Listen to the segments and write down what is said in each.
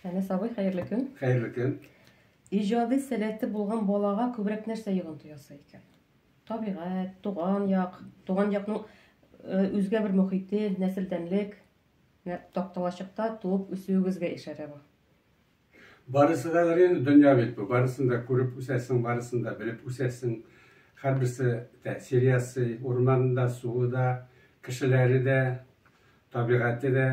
Әнәс абый, хәерле көн. Хәерле көн. Иҗади сәләте булган балага күбрәк нәрсә йогынты ясый икән? Табигать, туган як, туган якның үзгә бер мохите, нәселдәнлек. Менә Такталачыкта туып үсүегезгә ишарә бу. Барысы да бер инде, дөнья бит бу. Барысын да күреп үсәсең, барысын да белеп үсәсең. Һәрберсе тәэсир ясый. Урманы да, суы да, кешеләре дә, табигате дә.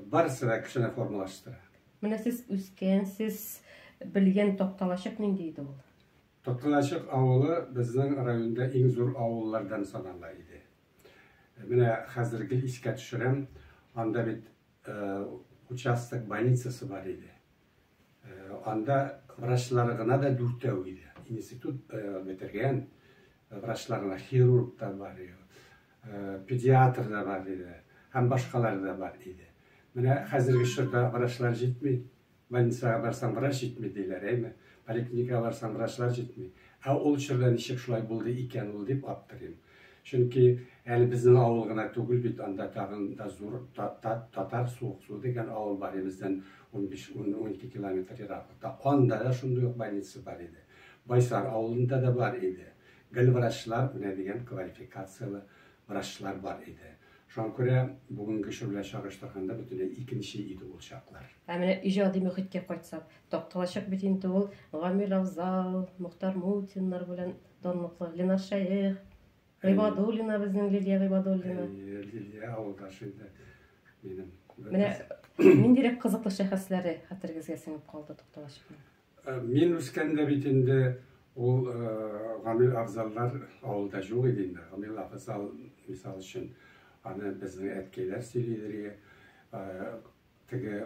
Барысы да кешене формалаштыра. Менә сез үскән, сез белгән Такталачык нинди иде ул? Такталачык авылы безнең районда иң зур авыллардан санала иде. Менә хәзер гел искә төшерәм, анда бит участок больницасы бар иде. Анда врачлары гына да дүртәү иде. Институт бетергән врачлар гына, хирург та бар иде, педиатр да бар иде һәм башкалар да бар иде. Менә хәзерге чорда врачлар җитми. Больницага барсаң, врач җитми диләр, әйме? Поликлиникага барсаң, врачлар җитми. Ә ул чорда ничек шулай булды икән ул дип аптырыйм. Чөнки әле безнең авыл гына түгел бит, анда тагын да зур Татар Суыксу дигән авыл бар, бездән 15-12 километр ераклыкта. Анда да шундый ук больница бар иде. Байсар авылында да бар иде. Гел врачлар, менә дигән квалификацияле врачлар бар иде. Шуңа күрә бүгенге чор белән чагыштырганда бөтенләй икенче иде ул чаклар. Ә менә иҗади мөхиткә кайтсак, Такталачык бит инде ул Гамил Афзал, Мохтар Мутиннар белән данлыклы, Ленар Шәех, Гыйбадуллина безнең Лилия Гыйбадуллина. Әйе, Лилия авылдаш инде минем. Менә ниндирәк кызыклы шәхесләре хәтерегезгә сеңеп калды Такталачыкның? Мин үскәндә бит инде ул Гамил Афзаллар авылда юк иде инде. Гамил Афзал, мисал өчен, аны безнең әткәйләр сөйлидер. Теге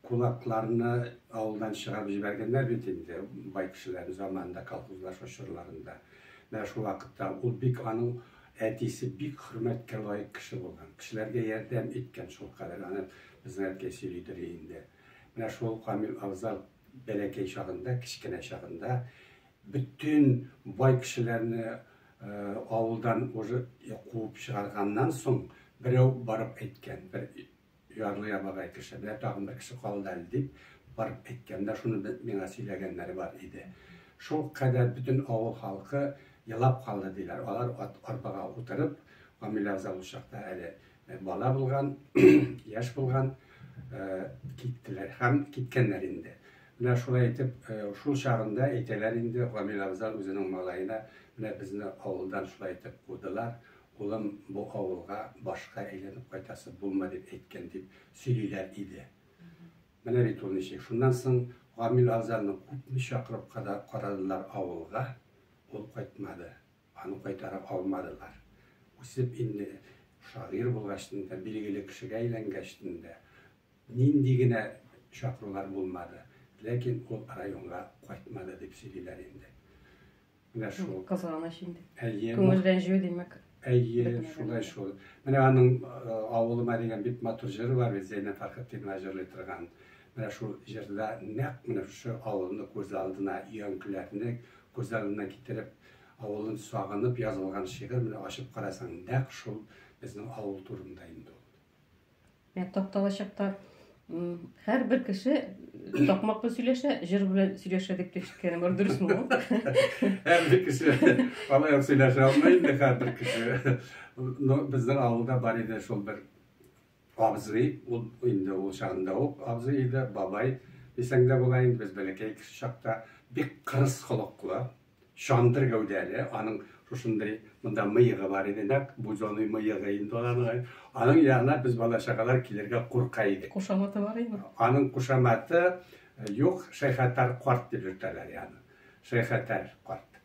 кулакларны авылдан чыгарып җибәргәннәр бит инде, бай кешеләрнең заманында, колхозлашу чорларында. Менә шул вакытта ул бик аның әтисе бик хөрмәткә лаек кеше булган. Кешеләргә ярдәм иткән шулкадәр. Аны безнең әткәй сөйлидер инде. Менә шул Камил Афзал бәләкәй чагында, кечкенә чагында бөтен бай кешеләрне авылдан уже куып чыгарганнан соң берәү барып әйткән, бер ярлы ябагай кеше, менә тагын бер кеше калды әле дип барып әйткән дә, шуны миңа сөйләгәннәре бар иде. Шул кадәр бөтен авыл халкы елап калды диләр. Алар ат арбага утырып, Камил Афзал ул чакта әле бала булган, яшь булган, киттеләр һәм киткәннәр инде. Менә шулай итеп, шул чагында әйтәләр инде Гамил Афзал үзенең малаена, менә безне авылдан шулай итеп кудылар, улым, бу авылга башка әйләнеп кайтасы булма дип әйткән дип сөйлиләр иде. Менә бит ул ничек. Шуннан соң Гамил Афзалны күпме чакырып карадылар авылга, ул кайтмады. Аны кайтара алмадылар. Үсеп инде шагыйрь булгачтын да, билгеле кешегә әйләнгәчтен дә, нинди генә чакырулар булмады. Ләкин ул районга кайтмады дип сөйлиләр инде. Менә шул. Кызганыч инде. Әйе. Күңел рәнҗүе, димәк. Әйе, шулай шул. Менә аның Авылыма дигән бик матур җыры бар бит, Зәйнәб Фәрхетдинова җырлый торган. Менә шул җырда нәкъ менә шушы авылны күз алдына, өянкеләрне күз алдына китереп, авылын сагынып язылган шигырь, менә ачып карасаң, нәкъ шул безнең авыл турында инде ул. Менә Такталачыкта һәрбер кеше такмак белән сөйләшә, җыр белән сөйләшә дип ишеткәнем бар, дөресме ул? Һәрбер кеше алай ук сөйләшә алмый инде һәрбер кеше. Но безнең авылда бар иде шул бер абзый, ул инде ул чагында ук абзый иде, бабай дисәң дә була инде, без бәләкәй кеше чакта, бик кырыс холыклы, чандыр гәүдәле, аның шушындый монда мыегы бар иде, нәкъ бузоный мыегы инде аның. Аның янына без бала-чагалар килергә курка идек. Кушаматы бар идеме? Аның кушаматы юк, Шәйхәтәр карт дип йөртәләр аны. Шәйхәтәр карт.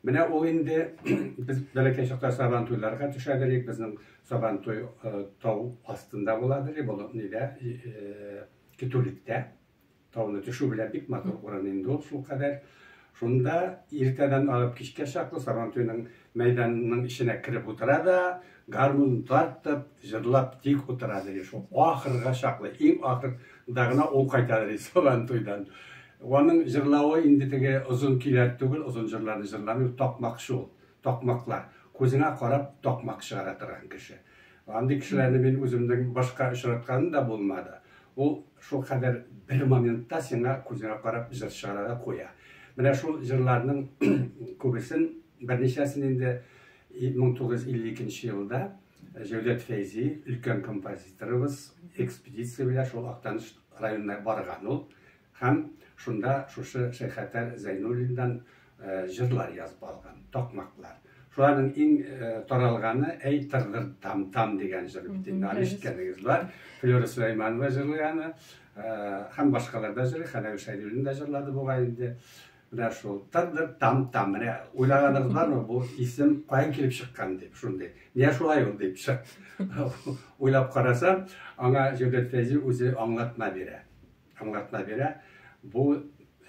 Менә ул инде без бәләкәй чакта Сабантуйларга төшәдер идек. Безнең Сабантуй тау астында буладыр иде, бу нидә, көтүлектә. Тауны төшү белән бик матур урын инде ул шулкадәр. Шунда иртәдән алып кичкә чаклы Сабантуйның мәйданының эченә кереп утыра да, гармун тартып, җырлап тик утыра ди. Шул ахырга чаклы, иң ахырда гына ул кайта ди Сабантуйдан. Аның җырлавы инде теге озын көйләр түгел, озын җырларны җырламый, ул такмакчы ул, такмаклар. Күзеңә карап такмак чыгара торган кеше. Андый кешеләрне мин үземнең башка очратканым да булмады. Ул шул кадәр бер моментта сиңа күзеңә карап җыр чыгара да куя. Менә шул җырларның күбесен, берничәсен инде 1952 елда Җәүдәт Фәйзи, өлкән композиторыбыз, экспедиция белән шул Актаныш районына барган ул. Һәм шунда шушы Шәйхәтәр Зәйнуллиндан җырлар язып алган, такмаклар. Шуларның иң таралганы Әй тырдыр там там дигән җыр бит инде, аны ишеткәнегез бар. Флюра Сөләйманова җырлый аны. Һәм башкалар да җырлый, Хәләви Шәйдуллин да җырлады бугай инде. Менә шул тырдыр там там. Менә уйлаганыгыз бармы, бу исем каян килеп чыккан дип, шундый. Нигә шулай ул дип чык. Уйлап карасам, аңа Җәүдәт Фәйзи үзе аңлатма бирә. Аңлатма бирә. Бу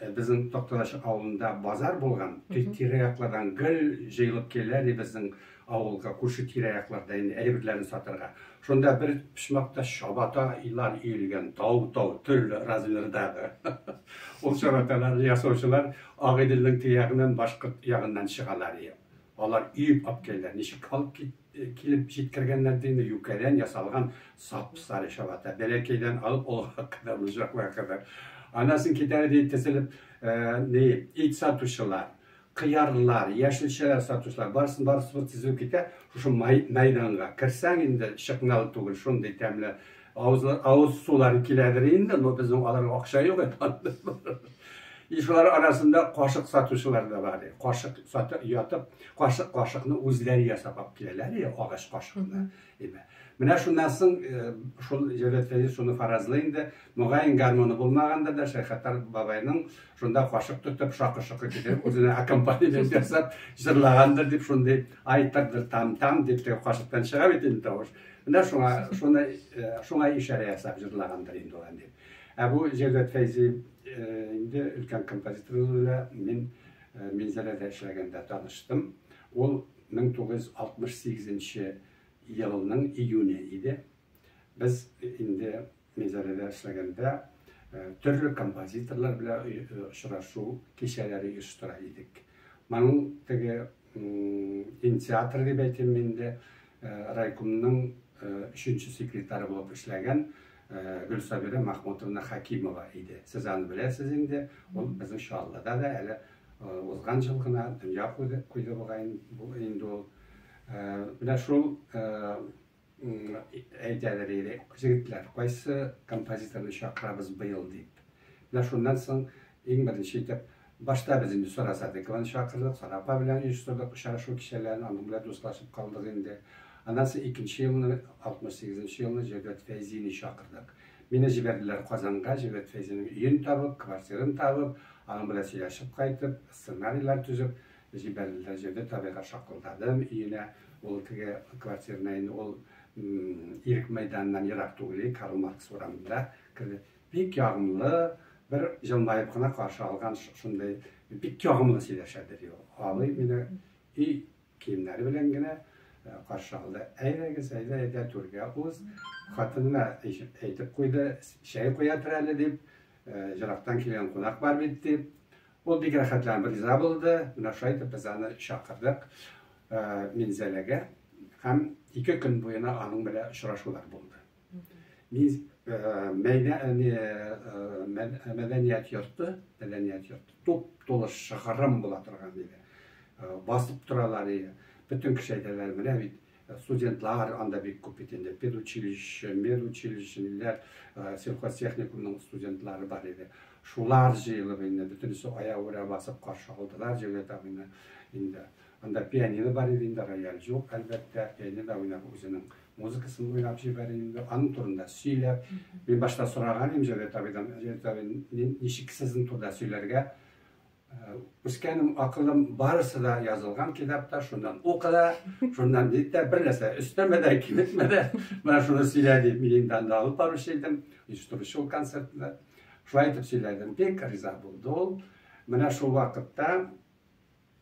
безнең Токталаш авылында базар булган. Тирә-яклардан гел җыелып киләләр ди безнең авылга, күрше тирә-якларда инде әйберләрен сатырга. Шунда бер почмакта чабаталар өелгән, тау-тау, төрле размердагы. Ул чабаталарны ясаучылар Агыйделнең теге ягыннан, башкорт ягыннан чыгалар ди. Алар өеп алып киләләр. Ничек алып килеп җиткергәннәр ди инде, юкәдән ясалган сап-сары чабата. Бәләкәйдән алып олыга кадәр, булачакларга кадәр. Аннан соң китә ди тезелеп, ни, ит сатучылар, кыярлар, яшелчәләр сатучылар, барысын барысы тезелеп китә. Шушы мәйданга керсәң инде, чыкмалы түгел, шундый тәмле авыз сулары киләдер инде, но безнең аларга акча юк инде. И шулар арасында кашык сатучылар да бар. Кашык сатып ятып, кашык кашыкны үзләре ясап алып киләләр, агач кашыкны. Менә шуннан соң шул Җәүдәт Фәйзи шуны фаразлый инде, мөгаен гармоны булмагандыр да, Шәйхаттар бабайның шунда кашык тотып, шакы-шокы китереп, үзенә аккомпанемент ясап җырлагандыр дип, шундый ай тырдыр там-там дип теге кашыктан чыга бит инде тавыш. Менә шуңа шуны шуңа ишарә ясап җырлагандыр инде ул дип. Ә бу Җәүдәт Фәйзи инде өлкән композитор белән мин Минзәләдә эшләгәндә таныштым. Ул 1968 елның июне иде. Без инде Минзәләдә эшләгәндә төрле композиторлар белән очрашу кичәләре оештыра идек. Моның теге инициатор дип әйтим инде, райкомның өченче секретаре булып эшләгән Гөлсабира Махмутовна Хакимова иде. Сез аны беләсез инде, ул безнең Чаллыда да әле узган ел гына дөнья куйды бугай инде ул. Менә шул әйтәләр иде, җегетләр, кайсы композиторны чакырабыз быел дип. Менә шуннан соң иң беренче итеп башта без инде Сара Садыкованы чакырдык, Сара апа белән оештырдык очрашу кичәләрен, аның белән дуслашып калдык инде. Аннан соң икенче елны, 68 елны Җәүдәт Фәйзине чакырдык. Мине җибәрделәр Казанга, Җәүдәт Фәйзинең өен табып, квартирын табып, аның белән сөйләшеп кайтып, сценарийлар төзеп җибәрделәр. Җәүдәт абыйга шакылдадым өенә, ул теге квартирына инде ул Ирек мәйданыннан ерак түгел, Карл Маркс урамында керде. Бик ягымлы, бер җылмаеп кына каршы алган, шундый бик ягымлы сөйләшәдер. Абый мине өй киемнәре белән генә каршы алды. Әйдәгез, әйдә, әйдә, түргә уз. Хатынына әйтеп куйды, чәй куя тор әле дип, ерактан килгән кунак бар бит дип. Ул бик рәхәтләнеп риза булды. Менә шулай итеп без аны чакырдык Минзәләгә һәм 2 көн буена аның белән очрашулар булды. Мәдәният йорты, мәдәният йорты туп-тулы шыгрым була торган иде. Басып торалар иде. Бөтен кеше әйтәләр, менә бит студентлар анда бик күп бит инде. Педучилище, медучилище, ниләр, сельхозтехникумның студентлары бар иде. Шулар җыелып инде, бөтенесе аягүрә басып каршы алдылар Җәүдәт абыйны инде. Анда пианино бар иде инде, рояль юк, әлбәттә. Пианинода уйнап, үзенең музыкасын уйнап җибәрә инде. Аның турында сөйләп. Мин башта сораган идем Җәүдәт абыйдан, Җәүдәт абый, ничек сезнең турында сөйләргә? Үскәнем, акылым барысы да язылган китапта, шуннан укы да, шуннан бит тә, бер нәрсә өстәмә дә, киметмә дә, менә шуны сөйлә дип, мин инде анда алып баручы идем, оештыручы ул концертны. Шулай итеп сөйләдем, бик риза булды ул. Менә шул вакытта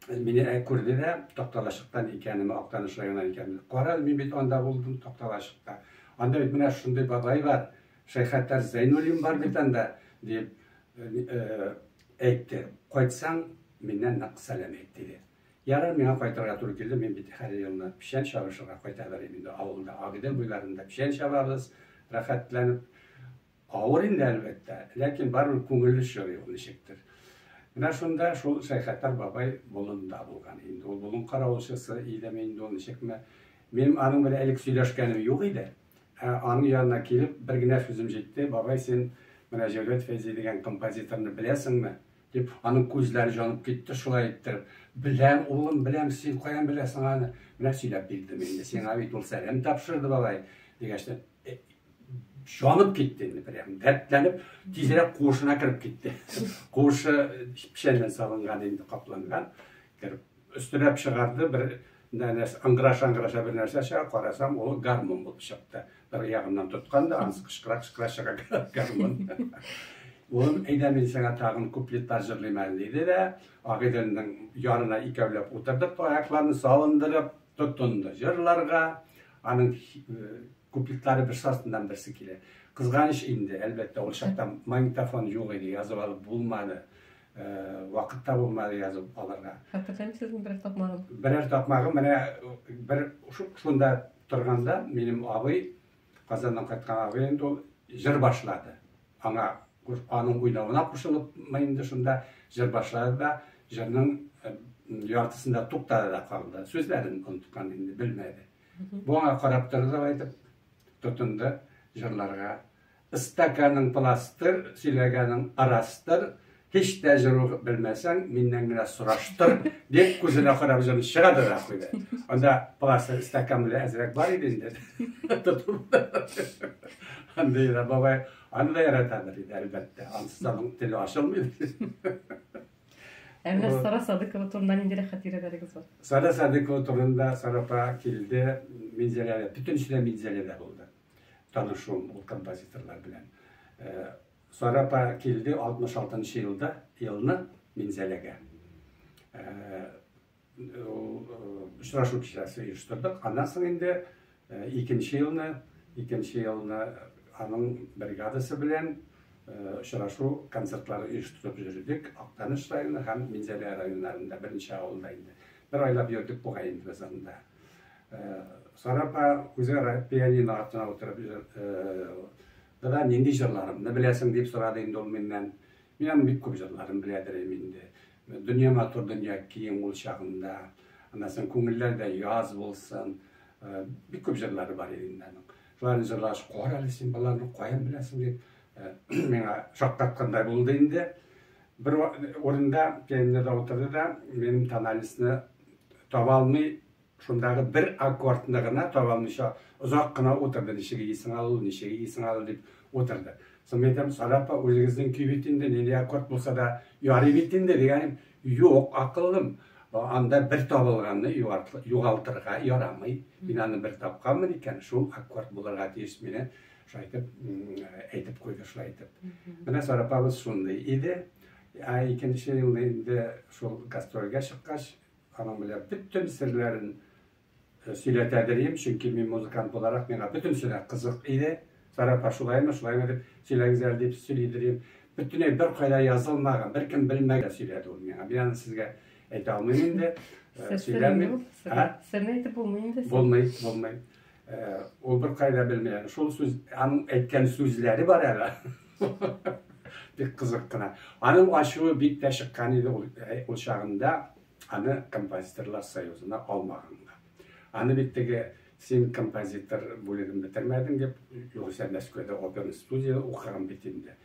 мине күрде дә, Такталачыктан икәнемне, Актаныш районыннан икәнемне. Кара, мин бит анда булдым, Такталачыкта. Анда бит менә шундый бабай бар, Шәйхаттар Зәйнуллин бар бит анда, дип әйтте. Кайтсаң, миннән нык сәлам әйт, диде. Ярар, миңа кайтырга туры килде. Мин бит һәр елны печән чабышырга кайта берим инде авылда. Агыйдел буйларында печән чабабыз, рәхәтләнеп. Авыр инде, әлбәттә, ләкин барыбер күңелле чор ул ничектер. Менә шунда шул Шәйхаттар бабай болында булган инде. Ул болын каравылчысы идеме инде ул ничекме. Минем аның белән элек сөйләшкәнем юк иде. Ә аның янына килеп, бер генә сүзем җитте, бабай, син менә Җәүдәт Фәйзи дигән композиторны беләсеңме? Дип, аның күзләре җанып китте шулай иттереп. Беләм, улым, беләм, син каян беләсең аны? Менә сөйләп бирдем инде. Сиңа бит ул сәлам тапшырды, бабай, дигәч, җанып китте инде прям, дәртләнеп, тизрәк куышына кереп китте. Куышы печәннән салынган инде, капланган. Кереп, өстеләп чыгарды, бер нәрсә, ыңгыраша-ыңгыраша бер нәрсә чыга, карасам, ул гармун булып чыкты. Бер ягыннан тоткан да, анысы кычкыра-кычкыра чыга гармун. Улым, әйдә мин сиңа тагын куплетлар җырлыйм әле, диде дә, Агыйделнең ярына икәүләп утырдык, аякларны салындырып, тотынды җырларга. Аның куплетлары берсе артыннан берсе килә. Кызганыч инде, әлбәттә, ул чакта магнитофон юк иде, язып алып булмады. Вакыт та булмады язып алырга. Хәтерләмисезме берәр такмагын? Берәр такмагы менә бер шунда торганда минем абый, Казаннан кайткан абый инде ул җыр башлады. Аңа аның уйнавына кушылыпмы инде шунда җыр башлады да, җырның яртысында туктады да калды. Сүзләрен оныткан инде, белмәде. Бу аңа карап торды да әйтеп тотынды җырларга. Стаканың пластыр, сөйләгәнең растыр, һич тә җыру белмәсәң, миннән генә сораштыр, дип күзенә карап җырын чыгарды да куйды. Анда пластыр стакан белән әзрәк бар иде инде. Тотып. Андый да бабай аны да яратадыр иде, әлбәттә. Ансыз аның теле ачылмый. Ә менә Сара Садыкова турында ниндирәк хатирәләрегез бар? Сара Садыкова турында Сара апа килде Минзәләдә, бөтенесе дә Минзәләдә булды. Танышуым ул композиторлар белән. Сара апа килде 66 нчы елда, елны Минзәләгә. Ул очрашу кичәсе оештырдык. Аннан соң инде икенче елны, икенче елны аның бригадасы белән очрашу концертлары оештырып йөрдек Актаныш районы һәм Минзәлә районнарында, берничә авылда инде. Бер айлап йөрдек бугай инде без анда. Сара апа үзе пианино артына утырып да, нинди җырларымны беләсең дип сорады инде ул миннән. Мин аның бик күп җырларын беләдер идем инде. Дөнья матур, дөнья киң ул чагында. Аннан соң күңелләр дә яз булсын. Бик күп җырлары бар иде инде аның. Шуларны җырлагач, кара әле син боларны каян беләсең дип, миңа шаккаткандай булды инде. Бер урында пианинода утырды да, минем тональностьны таба алмый, шундагы бер аккордны гына таба алмыйча озак кына утырды. Ничек исең алу, ничек исең алу дип утырды. Соң мин әйтәм, Сара апа, үзегезнең көй бит инде, нинди аккорд булса да ярый бит инде дигәнем, юк, акыллым, анда бер табылганны югалтырга ярамый. Мин аны бер тапканмын икән, шул аккорд булырга тиеш мине шулай итеп әйтеп куйды, шулай итеп. Менә Сара апабыз шундый иде. Ә икенче елны инде шул гастрольгә чыккач, аның белән бөтен серләрен сөйләтәдер идем, чөнки мин музыкант буларак миңа бөтенесе дә кызык иде. Сара апа шулаймы, шулаймы дип сөйләгез әле дип сөйлидер идем. Бөтенләй бер кайда язылмаган, беркем белмәгән сөйләде ул миңа. Мин аны сезгә әйтә алмыйм инде. Сөйләмим. Серне әйтеп булмый инде. Булмый, булмый. Ул бер кайда белмәгән. Шул сүз, аның әйткән сүзләре бар әле. Бик кызык кына. Аның ачуы бик тә чыккан иде ул чагында. Аны композиторлар союзына алмаганга. Аны бит теге син композитор бүлеген бетермәдең дип, югыйсә Мәскәүдә оперный студияда укыган бит инде.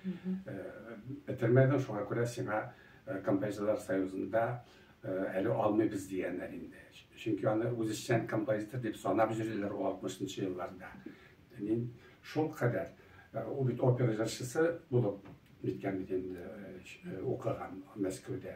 Бетермәдең, шуңа күрә сиңа композиторлар союзында әле алмыйбыз дигәннәр инде. Чөнки аны үзешчән композитор дип санап йөриләр ул 60 елларда. Мин шул кадәр ул бит опера җырчысы булып ниткән бит инде укыган Мәскәүдә.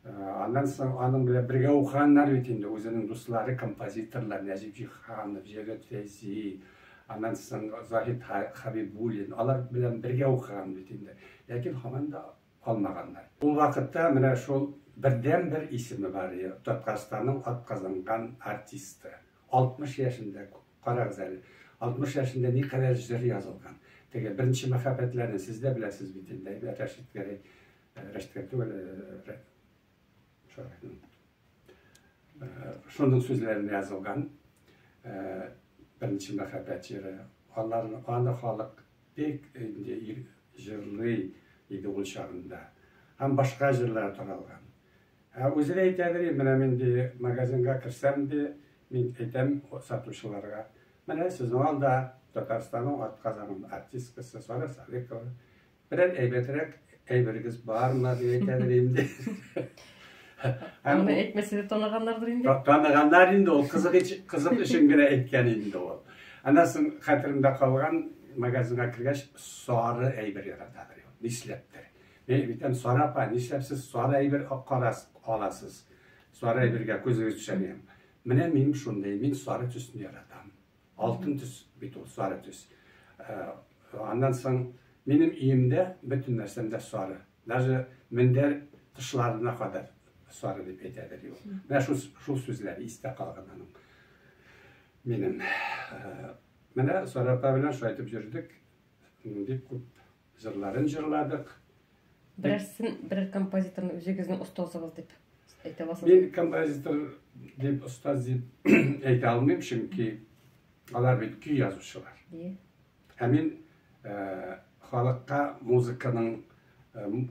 Аннан соң аның белән бергә укыганнар бит инде, үзенең дуслары, композиторлар Нәҗип Җиһанов, Җәүдәт Фәйзи, аннан соң Заһид Хәбибуллин, алар белән бергә укыган бит инде. Ләкин һаман да алмаганнар. Ул вакытта менә шул бердәнбер исеме бар иде, Татарстанның атказанган артисты. 60 яшендә, карагыз әле, 60 яшендә никадәр җыр язылган. Теге беренче мәхәббәтләрне сез дә беләсез бит инде, Рәшит Гәрәй. Рәшиткә түгел, шуның сүзләренә язылган беренче мәхәббәт җыры. Алар аны халык бик инде ул чагында. Һәм башка җырлар таралган. Ә үзе дә әйтәдер, менә мин ди магазинга керсәм ди, мин әйтәм сатучыларга, менә сезнең алда Татарстанның атказанган артисткасы Сара Салихова. Берәр әйбәтрәк әйберегез бармы дип әйтәдер инде. Һәм Аны әйтмәсә дә таныганнардыр инде. Таныганнар инде ул, кызык кызык өчен генә әйткән инде ул. Аннан соң хәтеремдә калган, магазинга кергәч, сары әйбер яратадыр ул. Нишләптер. Мин әйтәм, Сара апа, нишләп сез сары әйбер карас аласыз? Сары әйбергә күзегез төшә дигән. Менә мин шундый, мин сары төсне яратам. Алтын төс бит ул, сары төс. Аннан соң минем өемдә бөтен нәрсәм дә сары. Даже мендәр тышларына кадәр сары дип әйтәдер ул. Менә шул, шул сүзләр истә калган аның. Минем. Менә Сара апа белән шулай итеп йөрдек. Бик күп җырларын җырладык. Берәрсен, берәр композиторны үзегезнең остазыгыз дип әйтә аласыз? Мин композитор дип, остаз дип әйтә алмыйм, чөнки алар бит көй язучылар. Ә мин халыкка музыканың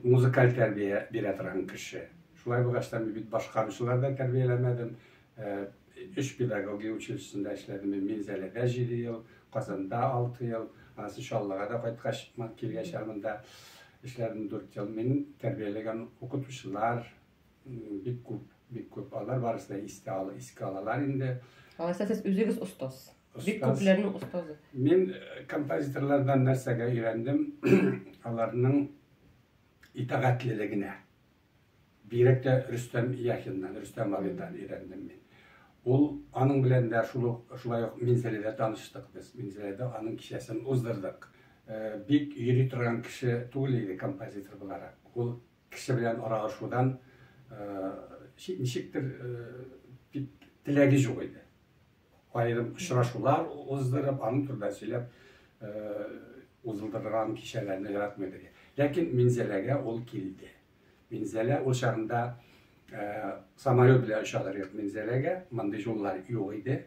музыкаль тәрбия бирә торган кеше. Шулай булгач та мин бит башкаручылар да тәрбияләмәдем. Өч педагогия училищесында эшләдем мин. Минзәләдә 7 ел, Казанда 6 ел, анысы Чаллыга да кайткач, килгәч монда эшләдем 4 ел. Мин тәрбияләгән укытучылар бик күп, бик күп. Алар барысы да истә ала, искә алалар инде. Алайса сез үзегез остаз. Бик күпләрнең остазы. Мин композиторлардан нәрсәгә өйрәндем? Аларның итагатьлелегенә. Бигрәк тә Рөстәм Яхиннан, Рөстәм абыйдан өйрәндем мин. Ул аның белән дә шул ук, шулай ук Минзәләдә таныштык без. Минзәләдә аның кичәсен уздырдык. Бик йөри торган кеше түгел иде композитор буларак. Ул кеше белән аралашудан ничектер бик теләге юк иде. Аерым очрашулар уздырып, аның турында сөйләп уздырган кичәләрне яратмый иде. Ләкин Минзәләгә ул килде. Минзәлә ул чагында самолет белән очалар идек Минзәләгә, мондый юллар юк иде.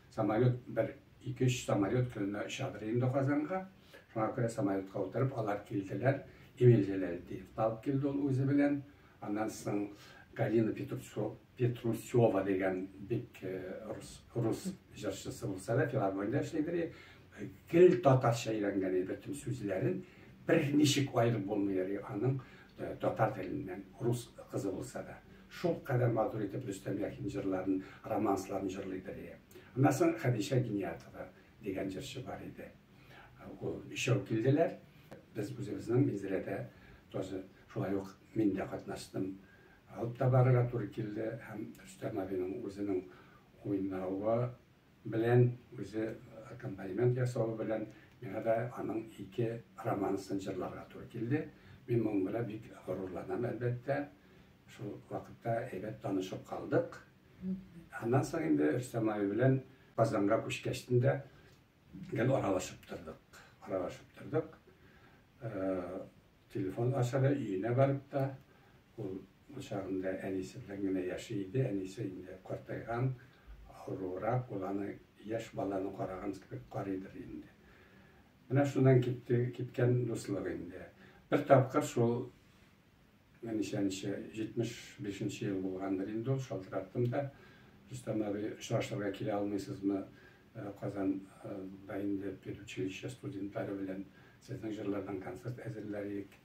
Самолет бер ике-өч самолет көненә очадыр инде Казанга. Шуңа күрә самолетка утырып алар килделәр. Эмиль Җәләлетдинов алып килде ул үзе белән. Аннан соң Галина Петрусева дигән бик рус, рус җырчысы булса да, филармониядә эшлидер. Гел татарча өйрәнгән иде, бөтен сүзләрен бер ничек аерып булмый иде аның татар теленнән, рус кызы булса да. Шул кадәр матур итеп Рөстәм Яхин җырларын, романсларын җырлыйдыр иде. Аннан соң Хәдичә Гиниятова дигән җырчы бар иде. Ул өчәү килделәр. Без үзебезнең Минзәләдә тоже шулай ук мин дә катнаштым. Алып та барырга туры килде һәм Рөстәм абыйның үзенең уйнавы белән, үзе аккомпанемент ясавы белән миңа да аның ике романсын җырларга туры килде. Мин моның белән бик горурланам, әлбәттә. Шул вакытта әйбәт танышып калдык. Аннан соң инде Рөстәм абый белән Казанга күчкәчтен дә гел аралашып тордык. Аралашып тордык. Телефон аша да, өенә барып та, ул ул чагында әнисе белән генә яши иде. Әнисе инде картайган, авырурак, ул аны яшь баланы караган кебек карыйдыр инде. Менә шуннан китте, киткән дуслык инде. Бер тапкыр шул ничәнче, 75 нче ел булгандыр инде ул, шалтыраттым да, Рөстәм абый, очрашырга килә алмыйсызмы? Казанда инде педучилище студентлары белән сезнең җырлардан концерт әзерләр идек.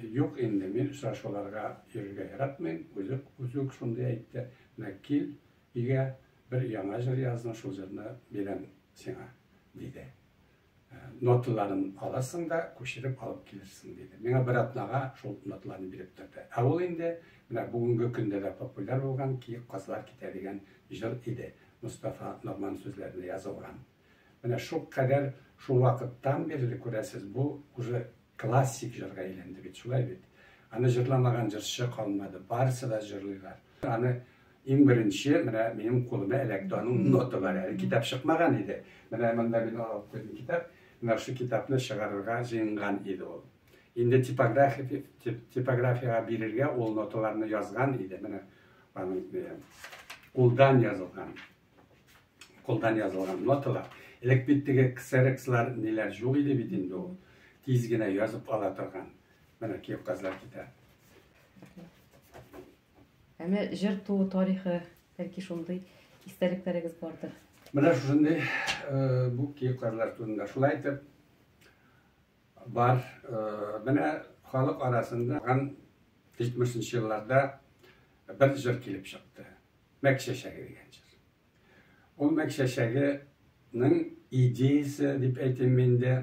Юк инде, мин очрашуларга йөрергә яратмыйм. Үзе, үзе үк шундый әйтте. Менә кил өйгә, бер яңа җыр яздым, шул җырны бирәм сиңа, диде. Ноталарын аласың да, күчереп алып килерсең, диде. Миңа бер атнага шул ноталарны биреп торды. Ә ул инде менә бүгенге көндә дә популяр булган Киек казлар китә дигән җыр иде. Мостафа Ногман сүзләренә язылган. Менә шул кадәр шул вакыттан бирле күрәсез, бу уже классик җырга әйләнде бит, шулай бит. Аны җырламаган җырчы калмады, барысы да җырлыйлар. Аны иң беренче менә минем кулыма эләкте аның ноталары. Әле китап чыкмаган иде. Менә монда мин алып куйдым китап. Менә шул китапны чыгарырга җыенган иде ул. Инде типография типографиягә бирергә ул ноталарны язган иде. Менә аның кулдан язылган. Кулдан язылган ноталар. Элек бит теге ксерокслар ниләр юк иде бит инде ул. Тиз генә язып ала торган. Менә Киев казлар китә. Әмма җыр туу тарихы, бәлки шундый истәлекләрегез бардыр. Менә шушындый бу Киев казлар турында шулай итеп бар. Менә халык арасында 70 елларда бер җыр килеп чыкты. Мәк чәчәге дигән җыр. Ул мәк чәчәгенең идеясе дип әйтим инде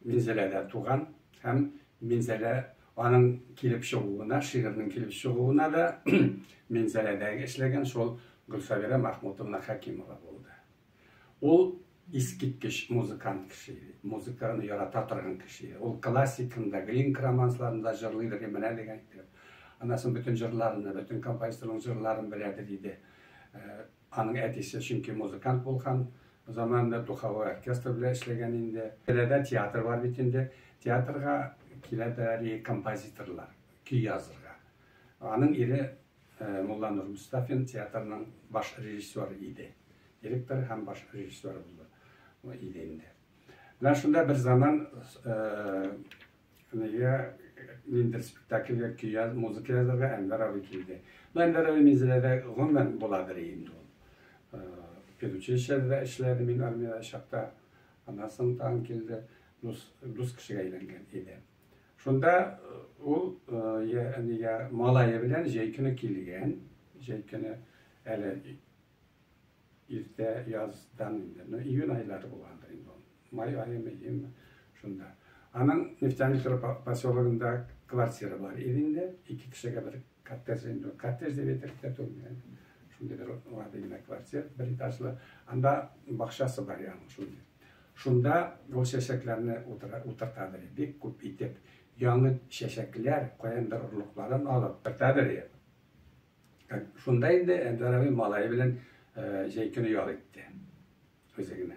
Минзәләдә туган һәм Минзәлә аның килеп чыгуына, шигырьнең килеп чыгуына да Минзәләдәге эшләгән шул Гөлсабира Махмутовна Хәкимова булды. Ул искиткеч музыкант кеше иде. Музыканы ярата торган кеше иде. Ул классиканы да, Глинка романсларын да җырлыйдыр менә дигән итеп. Аннан соң бөтен җырларны, бөтен композиторның җырларын беләдер иде. Аның әтисе чөнки музыкант булган, заманында духовой оркестр белән эшләгән инде. Беләдә театр бар бит инде. Театрга килә дә композиторлар көй язырга. Аның ире Мулланур Мустафин театрның баш режиссеры иде. Директор һәм баш режиссеры булды иде инде. Менә шунда бер заман нигә ниндидер спектакльгә көй яз, музыка язарга Әнвәр абый килде. Ну, Әнвәр абый Минзәләдә гомумән буладыр инде ул. Педучилищеда да эшләде мин армиядә чакта. Аннан соң тагын килде, дус, дус кешегә әйләнгән иде. Шунда ул нигә малае белән җәй көне килгән. Җәй көне әле иртә яздан инде, ну, июнь айлары булгандыр инде ул. Май аемы, июньме, шунда. Аның Нефтяник поселогында квартира бар иде инде, ике кешегә бер коттедж инде, коттедж дип әйтерлек тә түгел. Шундый бер гади генә квартира, бер этажлы. Анда бакчасы бар аның шундый. Шунда ул чәчәкләрне утыртадыр, бик күп итеп. Яңы чәчәкләр, каяндыр орлыкларын алып, утыртадыр. Шунда инде Әнвәр абый малае белән җәй көне ял итте. Үзе генә.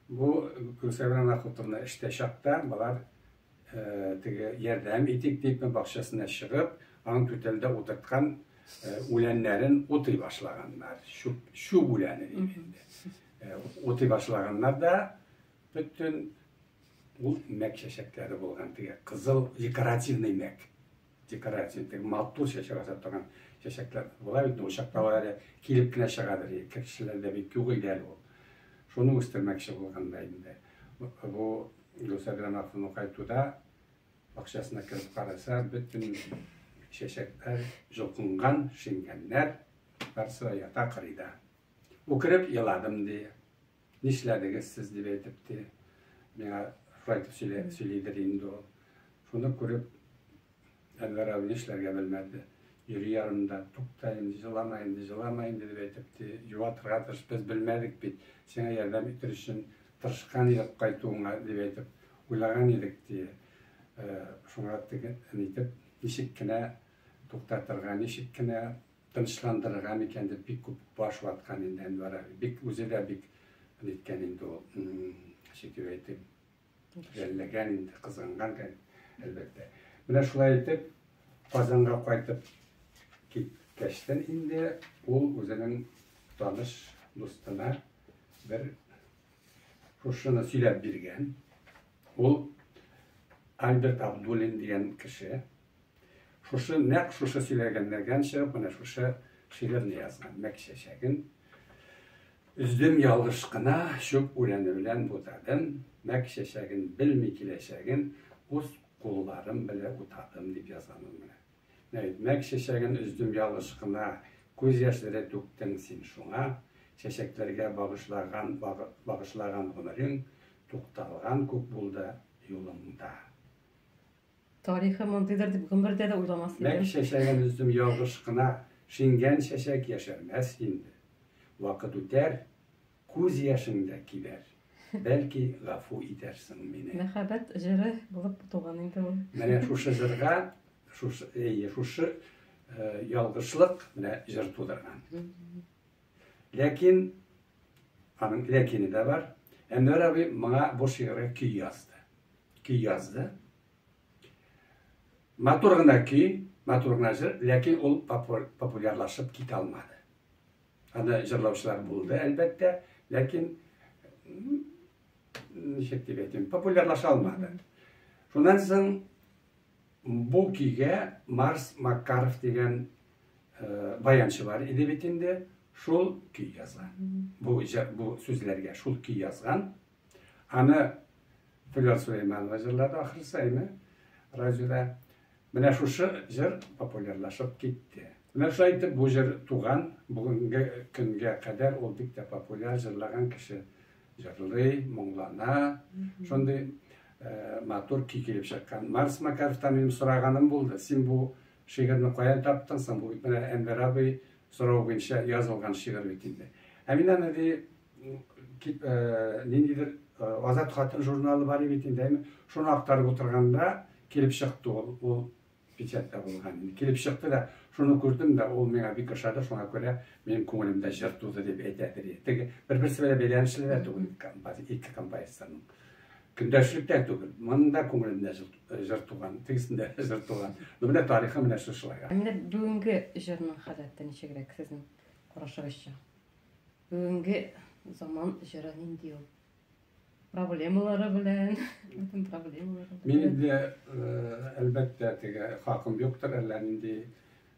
Бу Гөлсәврә Махмутовна эштә чакта болар теге ярдәм итик дип бакчасына чыгып, аның түтәлдә утырткан үләннәрен утый башлаганнар. Чүп, чүп үләне дип инде. Утый башлаганнар да бөтен ул мәк чәчәкләре булган теге кызыл декоративный мәк. Декоратив, теге матур чәчәк ата торган чәчәкләр була бит, ул чакта алар әле килеп кенә чыгадыр, кешеләрдә бик юк иде әле ул. Шуны үстермәкче булганда инде. Бу Гөлсәбирә Махмутовна кайтуда бакчасына кереп караса, бөтен чәчәкләр җолкынган, шиңгәннәр, барысы да ята кырыйда. Үкереп еладым, ди. Нишләдегез сез, дип әйтеп, ди. Миңа шулай итеп сөйлидер инде ул. Шуны күреп, Әнвәр абый нишләргә белмәде. Йөри янымда, тукта инде, җылама инде, җылама инде, дип әйтеп, ди, юатырга тырыш, без белмәдек бит, сиңа ярдәм итер өчен тырышкан идек кайтуыңа, дип әйтеп, уйлаган идек, ди. Шуңа теге нитеп, ничек кенә туктатырга, ничек кенә тынычландырырга микән дип бик күп баш ваткан инде Әнвәр абый. Бик үзе дә бик ниткән инде ул, ничек дип әйтим, жәлләгән инде, кызганган, әлбәттә. Менә шулай итеп Казанга кайтып киткәчтен инде ул үзенең таныш дустына бер шушыны сөйләп биргән. Ул Альберт Абдуллин дигән кеше. Шушы нәкъ шушы сөйләгәннәрдән чыгып, менә шушы шигырьне язган. Мәк чәчәген өздем ялгыш кына, чүп үләне белән бутадым. Мәк чәчәген белми киләчәген, үз кулларым белән утадым, дип язган ул менә. Менә бит, мәк чәчәген өздем ялгыш кына, күз яшьләре түктең син шуңа. Чәчәкләргә багышлаган, багышлаган гомерең тукталган күк булды юлыңда. Тарихы мондыйдыр дип гомердә дә уйламас идем. Мәк чәчәген өздем ялгыш кына, шиңгән чәчәк яшәрмәс инде. Вакыт үтәр, күз яшең дә кибәр. Бәлки гафу итәрсең мине. Мәхәббәт җыры булып туган инде ул. Менә шушы җырга, шушы, әйе, шушы ялгышлык менә җыр тудырган. Ләкин аның ләкине дә бар. Әнвәр абый моңа бу шигырьгә көй язды. Көй язды. Матур гына көй, матур гына җыр, ләкин ул популярлашып китә алмады. Аны җырлаучылар булды, әлбәттә, ләкин ничек дип әйтим, популярлаша алмады. Шуннан соң Бу көйгә Марс Макаров дигән баянчы бар иде бит инде, шул көй язган. Бу сүзләргә шул көй язган. Аны Флер Сулейманова җырлады ахрысы, әйме? Радиода. Менә шушы җыр популярлашып китте. Менә шулай итеп бу җыр туган, бүгенге көнгә кадәр ул бик тә популяр, җырлаган кеше җырлый, моңлана. Шундый матур көй килеп чыккан. Марс Макаровтан минем сораганым булды. Син бу шигырьне каян таптың соң? Бу бит менә Әнвәр абый сорау буенча язылган шигырь бит инде. Ә мин аны ди ниндидер Азат хатын журналы бар бит инде, әйме? Шуны актарып утырганда килеп чыкты ул, ул печатьтә булган инде. Килеп чыкты да, шуны күрдем дә, ул миңа бик ошады, шуңа күрә минем күңелемдә җыр туды дип әйтәдер. Теге бер-берсе белән бәйләнешле дә түгел ике композиторның. Көндәшлек тә түгел. Моның да күңелемдә җыр туган, тегесендә җыр туган. Ну, менә тарихы менә шушылай. Ә менә бүгенге җырның халәте ничегрәк сезнең карашыгызча? Бүгенге заман җыры нинди ул? Проблемалары белән, бөтен проблемалары белән. Мин инде, әлбәттә, теге хакым юктыр, әллә нинди.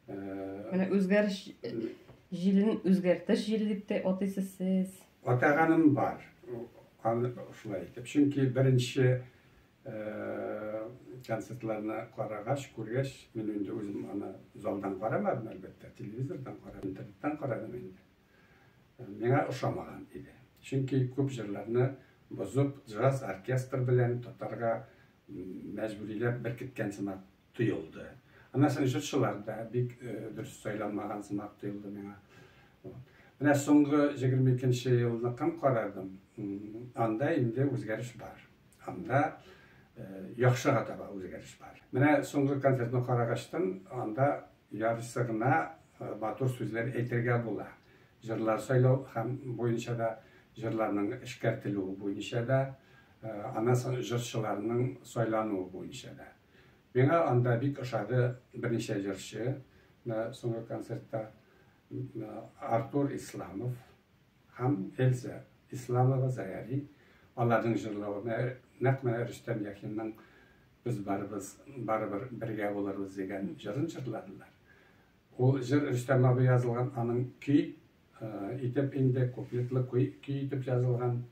Менә үзгәреш җилен үзгәртеш җиле дип тә атыйсыз сез. Атаганым бар. Аны шулай итеп. Чөнки беренче концертларны карагач, күргәч, мин инде үзем аны залдан карамадым, әлбәттә, телевизордан карадым, интернеттан карадым инде. Миңа ошамаган иде. Чөнки күп җырларны бозып, джаз оркестр белән татарга мәҗбүриләп беркеткән сымак тоелды. Аннан соң җырчылар да бик дөрес сайланмаган сымак тоелды миңа. Менә соңгы 22 елныкын карадым. Анда инде үзгәреш бар. Анда яхшыга таба үзгәреш бар. Менә соңгы концертны карагачтан анда ярыйсы гына матур сүзләр әйтергә була. Җырлар сайлау һәм буенча да, җырларның эшкәртелүе буенча да, аннан соң җырчыларның сайлануы буенча да. Миңа анда бик ошады берничә җырчы. Менә соңгы концертта Артур Исламов һәм Эльза Исламова Заяри. Аларның җырлавы нәкъ менә Рөстәм Яхинның Без барыбыз барыбер бергә булырбыз дигән җырын җырладылар. Ул җыр Рөстәм абый язылган, аның көй итеп инде куплетлы көй итеп язылган.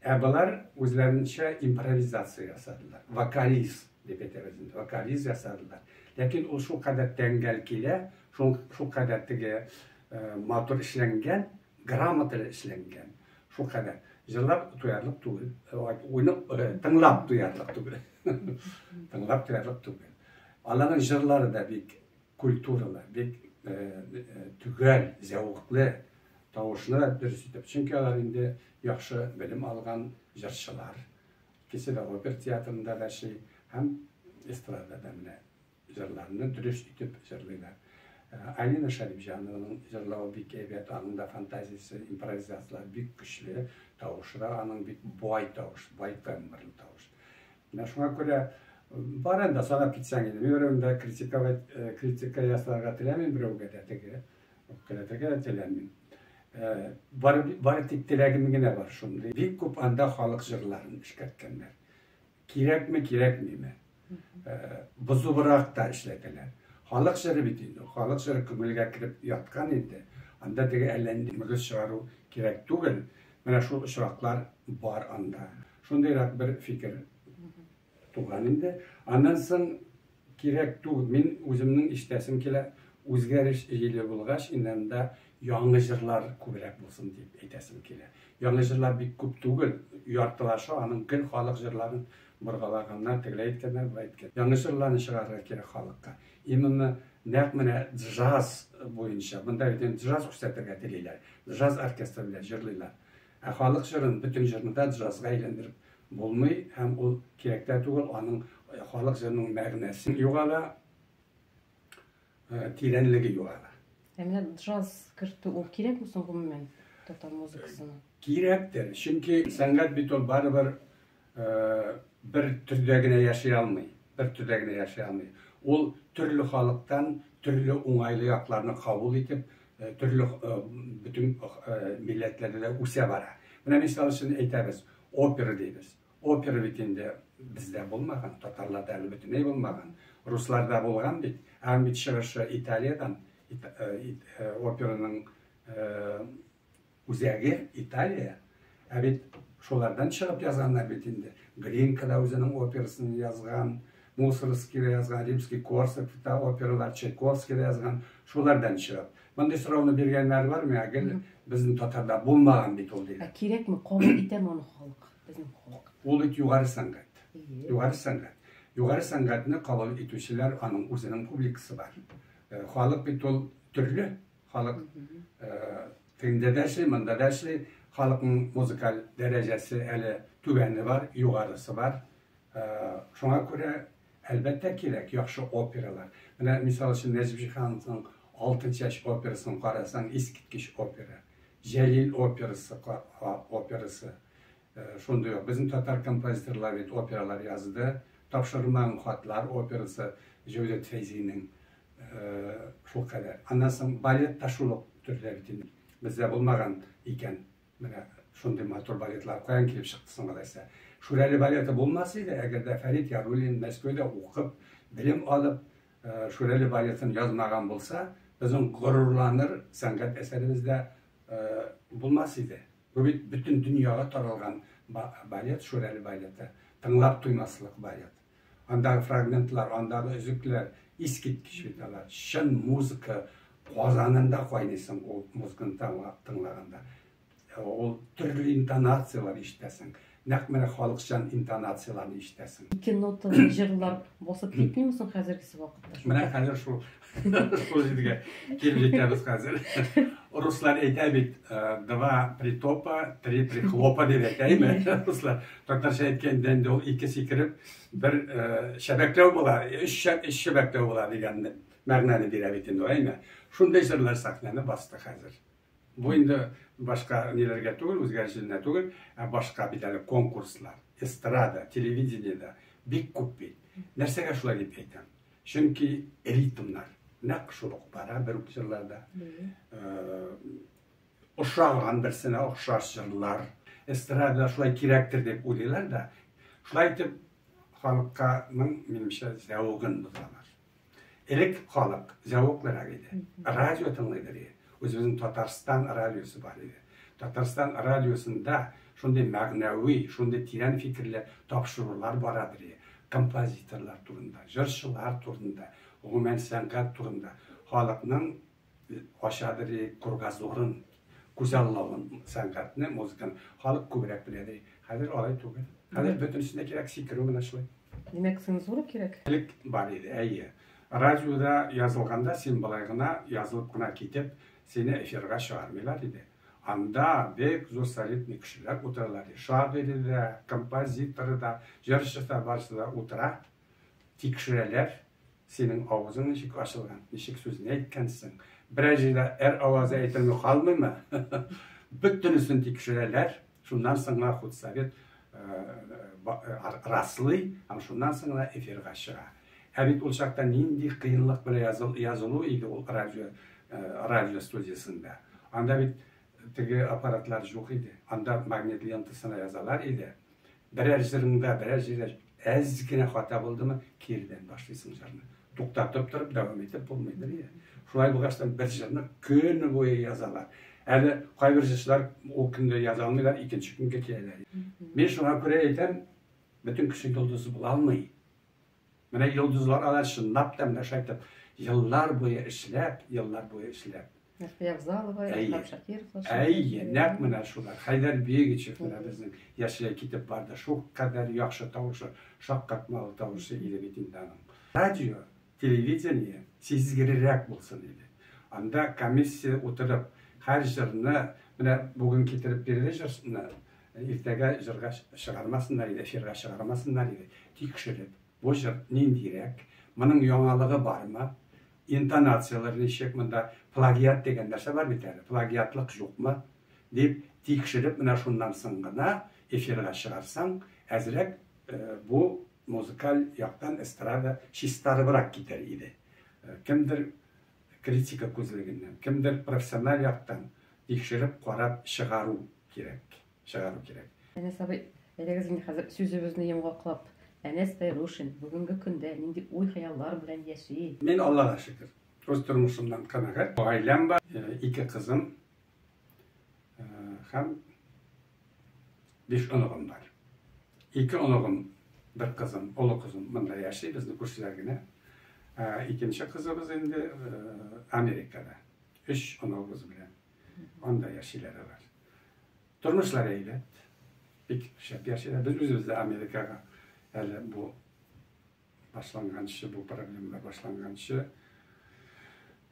Ә болар үзләренчә импровизация ясадылар. Вокализ дип әйтәбез инде, вокализ ясадылар. Ләкин ул шул кадәр тәңгәл килә, шул кадәр теге матур эшләнгән, грамоталы эшләнгән. Шул кадәр җырлап туярлык түгел, уйнап, тыңлап туярлык түгел. Тыңлап туярлык түгел. Аларның җырлары да бик культуралы, бик төгәл, зәвыклы, тавышны да дөрес итеп. Чөнки алар инде яхшы белем алган җырчылар. Икесе дә опера театрында да эшли һәм эстрадада менә җырларны дөрес итеп җырлыйлар. Алина Шәрипҗанованың җырлавы бик әйбәт, аның да фантазиясе, импровизацияләре бик көчле, тавышы да аның бик бай тавыш, бай тембрлы тавыш. Менә шуңа күрә бар инде санап китсәң инде. Мин берәүне дә критиковать, критика ясарга теләмим берәүгә дә теге, үпкәләтергә дә теләмим. Бары тик теләгем генә бар шундый. Бик күп анда халык җырларын эшкәрткәннәр. Кирәкме, кирәкмиме? Бозубрак та эшләтәләр. Халык җыры бит инде. Халык җыры күңелгә кереп яткан инде. Анда теге әллә нинди мөгез чыгару кирәк түгел. Менә шул очраклар бар анда. Шундыйрак бер фикер туган инде. Аннан соң кирәк түгел. Мин үземнең ишетәсем килә, үзгәреш җиле булгач, инде анда яңа җырлар күбрәк булсын дип әйтәсем килә. Яңа җырлар бик күп түгел, яртылашы аның гел халык җырларын боргалаганнар, тегеләй әйткәннәр, болай әйткән. Яңа җырларны чыгарырга кирәк халыкка. Именно нәкъ менә джаз буенча, монда бит инде джаз күрсәтергә телиләр. Джаз оркестры белән җырлыйлар. Ә халык җырын, бөтен җырны да джазга әйләндереп булмый һәм ул кирәк тә түгел, аның халык җырының мәгънәсе югала, тирәнлеге югала. Ә менә джаз кертү ул кирәкме соң гомумән татар музыкасына? Кирәктер, чөнки сәнгать бит ул барыбер бер төрдә генә яши алмый, бер төрдә генә яши алмый. Ул төрле халыктан төрле уңайлы якларны кабул итеп, төрле бөтен милләтләрдә дә үсә бара. Менә мисал өчен әйтәбез, опера дибез. Опера бит инде бездә булмаган, татарларда әле бөтенләй булмаган. Русларда булган бит. Аның бит чыгышы Италиядән, операның үзәге Италия. Ә бит шулардан чыгып язганнар бит инде. Глинка да үзенең операсын язган, Мусоргский да язган, Римский-Корсаков та опералар, Чайковский да язган, шулардан чыгып. Мондый сорауны биргәннәр бар, миңа гел безнең татарда булмаган бит ул диләр. Ә кирәкме, кабул итәме аны халык, безнең халык? Ул бит югары сәнгать. Югары сәнгать. Югары сәнгатьне кабул итүчеләр, аның үзенең публикасы бар. Халык бит ул төрле. Халык тегендә дә эшли, монда да эшли. Халыкның музыкаль дәрәҗәсе әле түбәне бар, югарысы бар. Шуңа күрә, әлбәттә, кирәк яхшы опералар. Менә, мисал өчен, Нәҗип Җиһановның Алтын чәч операсын карасаң, искиткеч опера. Җәлил операсы, операсы. Шундый ук. Безнең татар композиторлары бит опералар язды. Тапшырылмаган хатлар операсы Җәүдәт Фәйзинең шулкадәр. Аннан соң балет та шул ук төрдә бит инде. Бездә булмаган икән. Менә шундый матур балетлар каян килеп чыкты соң алайса? Шүрәле балеты булмас иде, әгәр дә Фәрит Яруллин Мәскәүдә укып, белем алып, Шүрәле балетын язмаган булса, безнең горурланыр сәнгать әсәребез дә булмас иде. Бу бит бөтен дөньяга таралган балет, Шүрәле балеты. Тыңлап туймаслык балет. Андагы фрагментлар, андагы өзекләр искиткеч бит алар. Чын музыка казанында кайныйсың ул музыканы тыңлаганда. Ул төрле интонацияләр ишетәсең. Нәкъ менә халыкчан интонацияләрне ишетәсең. Ике ноталы җырлар басып китмиме соң хәзергесе вакытта? Менә хәзер шул шул җиргә килеп җитәбез хәзер. Руслар әйтә бит, два притопа, три прихлопа дип әйтәме? Руслар татарча әйткәндә инде ул ике сикереп бер чәбәкләү була, өч чәбәкләү була дигән мәгънәне бирә бит инде, әйме? Шундый җырлар сәхнәне басты хәзер. Бу инде башка ниләргә түгел, үзгәрешләренә түгел, ә башка бит әле конкурслар, эстрада, телевидениедә бик күп бит. Нәрсәгә шулай дип әйтәм? Чөнки ритмнар нәкъ шул ук бара бер үк җырларда. Ошаган берсенә охшаш җырлар. Эстрадада шулай кирәктер дип уйлыйлар да, шулай итеп халыкканың, минемчә, зәвыгын бозалар. Элек халык зәвыклырак иде. Радио тыңлыйдыр иде. Үзебезнең Татарстан радиосы бар иде. Татарстан радиосында шундый мәгънәви, шундый тирән фикерле тапшырулар барадыр иде. Композиторлар турында, җырчылар турында, гомумән сәнгать турында. Халыкның ачадыр иде кругозорын, күзаллавын, сәнгатьне, музыканы халык күбрәк белә. Хәзер алай түгел. Хәзер бөтенесенә кирәк сикерү менә шулай. Димәк, цензура кирәк? Элек бар иде, әйе. Радиода язылганда син былай гына язылып кына китеп, сине эфирга чыгармыйлар иде. Анда бик зур солидный кешеләр утыралар иде. Шагыйре дә, композиторы да, җырчы да, барысы да утыра, тикшерәләр. Синең авызың ничек ачылган, ничек сүзне әйткәнсең. Берәр җирдә р авазы әйтелми калмыймы? Бөтенесен тикшерәләр. Шуннан соң гына худсовет раслый һәм шуннан соң гына эфирга чыга. Ә бит ул чакта нинди кыенлык белән язылу иде ул радио радио студиясендә. Анда бит теге аппаратлар юк иде. Анда магнит лентасына язалар иде. Берәр җырыңда, берәр җирдә әз генә хата булдымы, киредән башлыйсың җырны. Туктатып торып дәвам итеп булмыйдыр иде. Шулай булгачтан бер җырны көне буе язалар. Әле кайбер җырчылар ул көндә яза алмыйлар, икенче көнгә киләләр. Мин шуңа күрә әйтәм, бөтен кеше йолдыз була алмый. Менә йолдызлар алар чынлап та менә шулай итеп еллар буе эшләп, еллар буе эшләп. Нәфия Авзалова, Илһам Шакиров. Әйе, нәкъ менә шулар. Хәйдәр Бегичев менә безнең яшьләй китеп барды. Шул кадәр яхшы тавышы, шаккатмалы тавышы иде бит инде аның. Радио, телевидение сизгеррәк булсын иде. Анда комиссия утырып, һәр җырны, менә бүген китереп бирде җырны, иртәгә җырга чыгармасыннар иде, эфирга чыгармасыннар иде. Тикшереп, бу җыр ниндирәк, моның яңалыгы бармы, интонацияләр ничек, монда плагиат дигән нәрсә бар бит әле, плагиатлык юкмы дип тикшереп, менә шуннан соң гына эфирга чыгарсаң, әзрәк бу музыкаль яктан эстрада чистарыбрак китәр иде. Кемдер критика күзлегеннән, кемдер профессиональ яктан тикшереп карап чыгару кирәк, чыгару кирәк. Әнәс абый, әйдәгез инде хәзер сүзебезне йомгаклап. Әнәс Фәйрушин бүгенге көндә нинди уй-хыяллар белән яши? Мин Аллага шөкер, үз тормышымнан канәгать. Гаиләм бар, ике кызым һәм 5 оныгым бар. Ике оныгым, бер кызым, олы кызым монда яши, безнең күршеләр генә. Икенче кызыбыз инде Америкада. 3 оныгыбыз белән анда яшиләр алар. Тормышлар әйбәт, бик шәп яшиләр. Без үзебез дә Америкага әле бу башланганчы, бу проблемалар башланганчы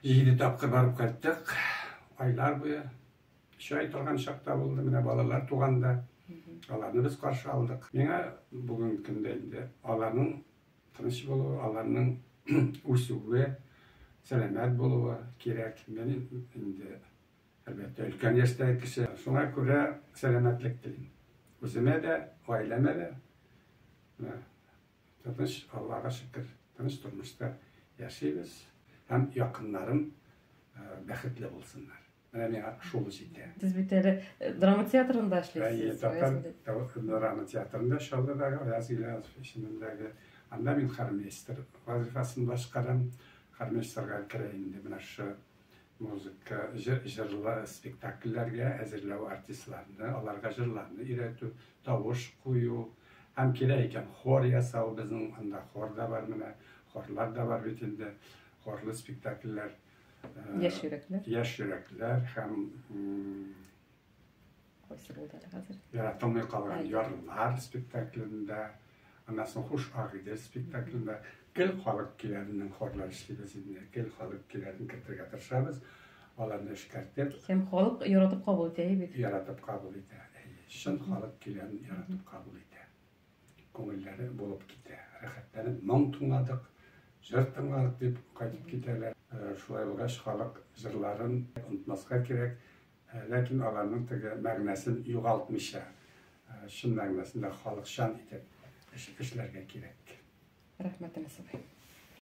7 тапкыр барып кайттык. Айлар буе 3 ай торган чакта булды. Менә балалар туганда аларны без каршы алдык. Миңа бүгенге көндә инде аларның тыныч булуы, аларның үсүе, сәламәт булуы кирәк. Мин инде әлбәттә өлкән яшьтәге кеше. Шуңа күрә сәламәтлек телим. Үземә дә, гаиләмә дә. Менә тыныч, Аллага шөкер, тыныч тормышта яшибез һәм якыннарым бәхетле булсыннар. Менә миңа шул җитә. Сез бит әле драма театрында эшлисез. Татар драма театрында Чаллыдагы Аяз Гыйләҗев исемендәге. Анда мин хормейстер вазифасын башкарам. Хормейстерга керә инде менә шушы музыка, җырлы спектакльләргә әзерләү артистларны, аларга җырларны өйрәтү, тавыш кую һәм кирәк икән хор ясау. Безнең анда хор да бар, менә хорлар да бар бит инде, хорлы спектакльләр. Яшь йөрәкләр. Яшь йөрәкләр һәм кайсы булды әле хәзер? Яратылмый калган ярлар спектаклендә, аннан соң Хуш Агыйдел спектаклендә гел халык көйләренең хорлар эшлибез инде, гел халык көйләрен кертергә тырышабыз, аларны эшкәртеп. Һәм халык яратып кабул итә бит. Яратып кабул итә. Чын халык көйләрен яратып кабул итә. Күңелләре булып китә. Рәхәтләнеп моң тыңладык, җыр тыңладык дип кайтып китәләр. Шулай булгач, халык җырларын онытмаска кирәк, ләкин аларның теге мәгънәсен югалтмыйча, чын мәгънәсендә халыкчан итеп эшләргә кирәк. Рәхмәт, Әнәс абый.